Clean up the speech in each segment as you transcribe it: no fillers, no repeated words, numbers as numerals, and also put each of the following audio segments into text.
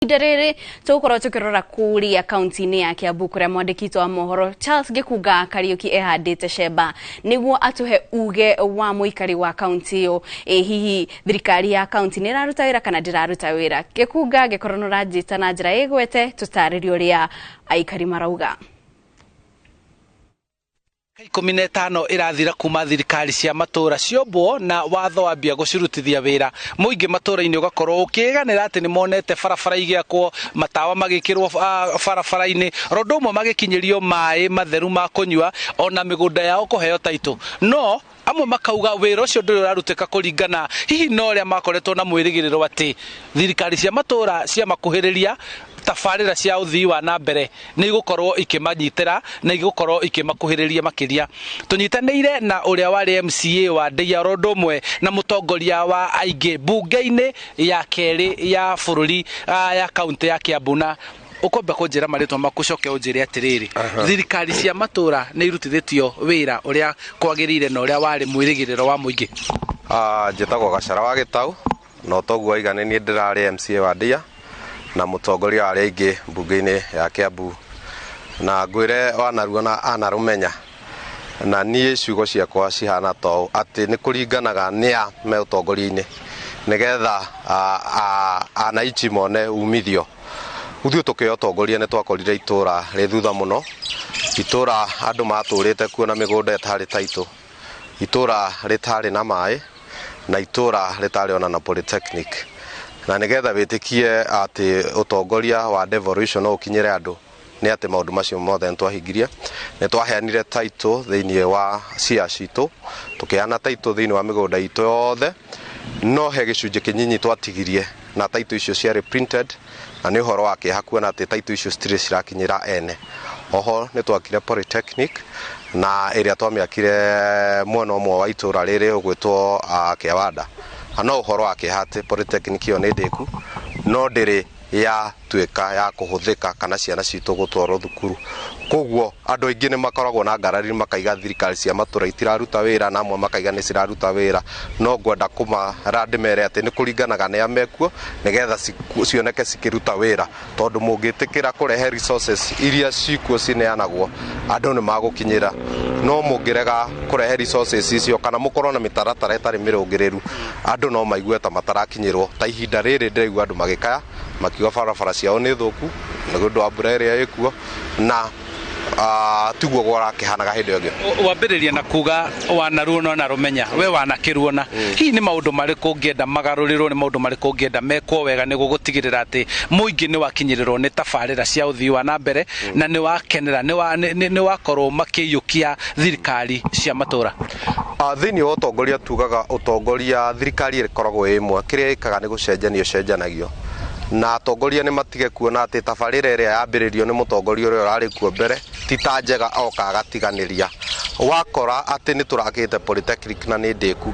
Ihinda rĩrĩ tũgũkorwo tũkĩrora kũrĩa kaunti-inĩ ya Kiambu kũrĩa mwandĩki witũ wa mohoro Charles Gĩkunga Kariũki ehandĩte cemba nĩguo atũhe uge wa mũikari wa kaunti ĩyo. Ĩ hihi thirikari ya kaunti nĩ ĩraruta wĩra kana ndĩraruta wĩra? Gĩkunga, angĩkorwo nĩ ũranjĩta na njĩra ĩgwete, tũtarĩrie ũrĩa aikari marauga. 15 ĩrathira kuma thirikari cia matũra ciombwo na watho wambia gũcirutithia wĩra. Mũingĩ matũra-inĩ ũgakorwo ũkĩganĩra atĩ nĩ monete barabara igĩakwo, matawa magĩkĩrwo barabara-inĩ, ro ũndũ ũmwe magĩkinyĩrio maĩ matheru ma kũnyua, ona mĩgũnda yao kũheo taitũ. No amwe makauga wĩra ũcio ndũrĩ ũrarutĩka kũringana hihi na ũrĩa makoretwo na mwĩrĩgĩrĩro atĩ thirikari cia matũra ciamakuhĩrĩria tabarĩra cia ũthii wa na mbere nĩ igũkorwo ikĩmanyitĩra na igũkorwo ikĩmakuhĩrĩria makĩria. Tũnyitanĩire na ũrĩa warĩ MCA wa Ndeiya oro ũndũ ũmwe na mũtongoria wa aingĩ mbunge-inĩ ya kerĩ ya bũrũri ya kaunti ya Kiambu. Na ũkwamba kũnjĩra marĩtwa maku, ũcoke ũnjĩre atĩrĩrĩ, thirikari cia matũra nĩ irutithĩtio wĩra ũrĩa kwagĩrĩire na ũrĩa warĩ mwĩrĩgĩrĩro wa mũingĩ? Njĩtagwo Gacara wa Gĩtau, na toguo waiga nĩ niĩ ndĩrarĩ MCA wa Ndeiya na mũtongoria wa arĩa aingĩ mbunge-inĩ ya Kiambu. Na ngwĩre wanaruona anarũmenya, na niĩ ciugo ciakwa cihana ta ũũ atĩ nĩ kũringanaga nĩa me ũtongoria-inĩ nĩgetha anaichi mone umithio. Ithuĩ tũkĩoya ũtongoria nĩ twakorire itũra rĩ thutha mũno, itũra andũ matũrĩte kuo na mĩgũnda ĩtarĩ taitũ, itũra rĩtarĩ na maĩ, na itũra rĩtarĩ ona na polytechnic. Na nĩgetha wĩtĩkie atĩ ũtongoria wa devolution no ũkinyĩre andũ, nĩ atĩ maũndũ macio mothe nĩ twahingirie. Nĩ twaheanire title thĩinĩ wa cia citũ, tũkĩheana title thĩinĩ wa mĩgũnda itũ yothe, no he gĩcunjĩ kĩnyinyi twatigirie na title icio ciarĩ printed, na nĩ ũhoro wa kĩeha kuona atĩ title icio citirĩ cirakinyĩra ene. Oho nĩ twakire polytechnic, na ĩrĩa twamĩakire mwena ũmwe wa itũra rĩrĩ ũgwĩtwo Kĩawanda. Na no ũhoro wa kĩeha atĩ polytechnic ĩyo nĩ ndĩku, no ndĩrĩ yatuĩka ya kũhũthĩka kana ciana citũ gũtwarwo thukuru. Koguo andũ aingĩ nĩ makoragwo na ngarari makaiga thirikari cia matũra itiraruta wĩra, na amwe makaiga nĩ ciraruta wĩra. No ngwenda kũmara ndĩmere atĩ nĩ kũringanaga nĩa mekuo nĩgetha cioneke cikĩruta wĩra, tondũ mũngĩtĩkĩra kũrehe resources iria cikuo cineanagwo, andũ nĩ magũkinyĩra. No mũngĩrega kũrehe resources icio kana mũkorwo na mĩtaratara ĩtarĩ mĩrũngĩrĩru, andũ no maigue ta matarakinyĩrwo. Ta ihinda rĩrĩ ndĩraigua andũ magĩkaya makiuga barabara ciao nĩ thũku nĩ ũndũ wa mbura ĩrĩa ĩkuo, na tiguo gwarakĩhanaga hĩndĩ ĩyo ĩngĩ. Wambĩrĩria na kuga wanaruona na rũmenya, we wanakĩruona, hihi nĩ maũndũ marĩkũ ũngĩenda magarũrĩrwo, nĩ maũndũ marĩkũ ũngĩenda mekwo wega nĩguo gũtigĩrĩra atĩ mũingĩ nĩ wakinyĩrĩrwo nĩ tabarĩra cia ũthii wa na mbere na nĩ wakenera, nĩ wakorwo makĩiyũkia thirikari cia matũra? Thĩinĩ wa ũtongoria tugaga ũtongoria thirikari ĩkoragwo ĩ ĩmwe, kĩrĩa ĩkaga nĩ gũcenjanio cenjanagio, na atongoria nĩ matige kuona atĩ tabarĩra ĩrĩa yambĩrĩrio nĩ mũtongoria ũrĩa ũrarĩ kuo mbere ti ta njega oka agatiganĩria. Wakora atĩ nĩ tũrakĩte polytechnic na nĩ ndĩku,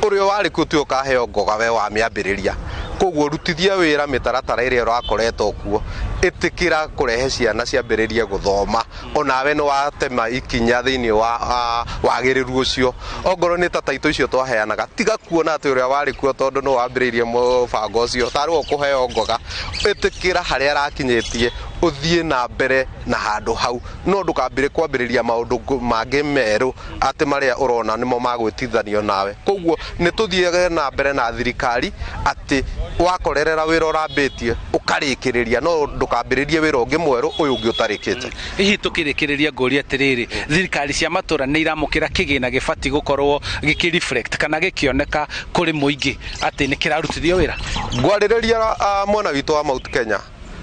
ũrĩa warĩ kuo tiwe ũkaheo ngoga we wamĩambĩrĩria. Koguo rutithia wĩra mĩtaratara ĩrĩa ũrakoretwo kuo, ĩtĩkĩra kũrehe ciana ciambĩrĩrie gũthoma, onawe nĩ watema ikinya thĩinĩ wa wagĩrĩru ũcio. Ongorwo nĩ ta taitũ icio twaheanaga, tiga kuona atĩ ũrĩa warĩ kuo tondũ nĩ wambĩrĩirie mũbango ũcio tarĩ we ũkũheo ngoga, ĩtĩkĩra harĩa arakinyĩtie ũthiĩ na mbere na handũ hau, no ndũkambĩrĩrie kwambĩrĩria maũndũ mangĩ merũ atĩ marĩa ũrona nĩmo magwĩtithanio nawe. Koguo nĩ tũthiage na mbere na thirikari atĩ wakorerera wĩra ũrambĩtie ũkarĩkĩrĩria, no ndũkambĩrĩrie wĩra ũngĩ mwerũ ũyũ ũngĩ ũtarĩkĩte. Hihi tũkĩrĩkĩrĩria ngũria atĩrĩrĩ, thirikari cia matũra nĩ iramũkĩra kĩgĩna gĩbatiĩ gũkorwo gĩkĩ reflect kana gĩkĩoneka kũrĩ mũingĩ atĩ nĩ kĩrarutithio wĩra? Ngwarĩrĩria mwena witũ wa Mount Kenya,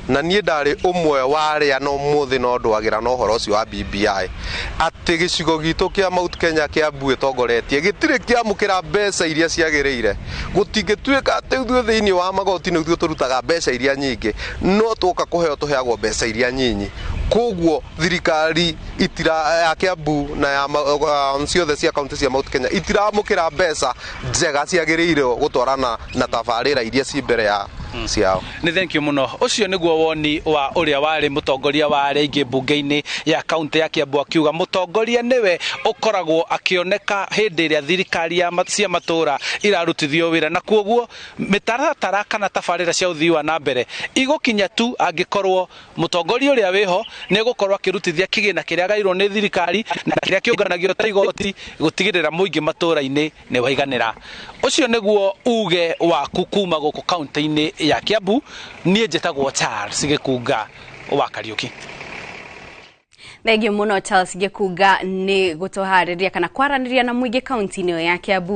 na niĩ ndarĩ ũmwe wa arĩa no mũthĩ no ndwagĩra na ũhoro ũcio wa BBI, atĩ gĩcigo gitũ kĩa Mount Kenya Kĩambu ĩtongoretie gĩtirĩ kĩamũkĩra mbeca iria ciagĩrĩire. Gũtingĩtuĩka atĩ ithuĩ thĩinĩ wa magoti nĩ ithuĩ tũrutaga mbeca iria nyingĩ, no twoka kũheo tũheagwo mbeca iria nyinyi. Koguo thirikari Itira ya Kiambu na ya ciothe cia kaunti cia Mount Kenya itiramũkĩra mbeca njega ciagĩrĩire gũtwarana na tabarĩra iria ci mbere ya ciao. Nĩ thank you mũno. Ũcio nĩguo woni wa ũrĩa warĩ mũtongoria wa arĩa aingĩ mbunge-inĩ ya kaunti ya Kiambu, akiuga mũtongoria nĩwe ũkoragwo akĩoneka hĩndĩ ĩrĩa thirikari cia matũra irarutithio wĩra, na kuoguo mĩtaratara kana tabarĩra cia ũthii wa na mbere igũkinya tu angĩkorwo mũtongoria ũrĩa wĩho nĩ egũkorwo akĩrutithia kĩgĩna kĩrĩa agairwo nĩ thirikari na kĩrĩa kĩũnganagio ta igoti gũtigĩrĩra mũingĩ matũra-inĩ nĩ waiganĩra. Ũcio nĩguo uge waku kuma gũkũ kaunti-inĩ ya Kiambu. Niĩ njĩtagwo Charles Gĩkunga wa Kariũki. Thengiũ mũno, Charles Gĩkunga, nĩ gũtũharĩria kana kwaranĩria na mũingĩ kaunti-inĩ ĩyo ya Kiambu.